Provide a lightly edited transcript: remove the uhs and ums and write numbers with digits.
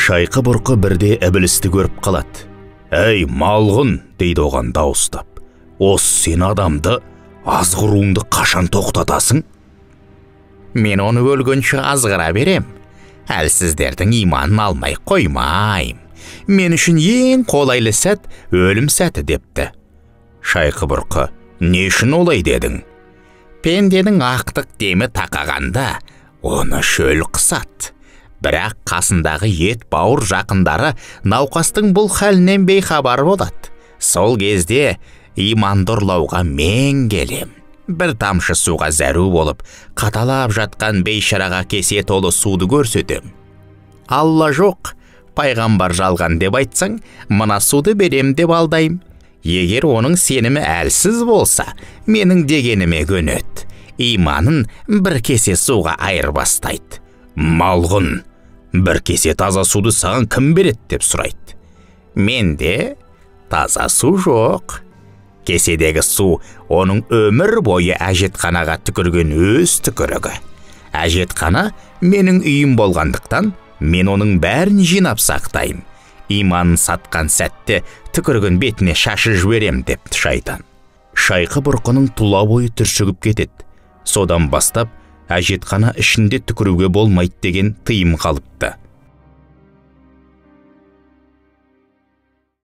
Шайқы Бұрқы бірде ібілісті көріп қалады. «Әй, малғұн!» дейді оған дауыстап. «Осы сен адамды азғыруыңды қашан тоқтатасың?» «Мен оны өлгенше азғыра берем. Әлсіздердің иманын алмай қоймайым. Мен үшін ең қолайлы сәт өлім сәті», депті. Шайқы Бұрқы: «Не үшін олай дедің?» «Пенденің ақтық демі тақағанда оны шөл қысады. Бірақ қасындағы ет бауыр жақындары науқастың бұл халінен бейхабар болады. Сол кезде иманды ұрлауға мен келем. Бір тамшы суға зәру болып, қаталап жатқан бейшараға кесе толы суды көрсетем. Алла жоқ, пайғамбар жалған деп айтсаң, мына суды берем деп алдайым. Егер оның сенімі әлсіз болса, менің дегеніме көнеді. Иманын бір кесе суға айырбастайды». «Малғұн, бір кесе таза суды саған кім береді?» деп сұрайды. «Менде таза су жоқ. Кеседегі су оның өмір бойы әжетханаға түкірген өз түкірігі. Әжетхана менің үйім болғандықтан, мен оның бәрін жинап сақтаймын. Иманын сатқан сәтте түкірген бетіне шашы жіберем», депті шайтан. Шайқы Бұрқының тұла бойы түршігіп кетеді. Содан бастап әжетхана ішінде түкіруге болмайды деген тыйым қалыпты.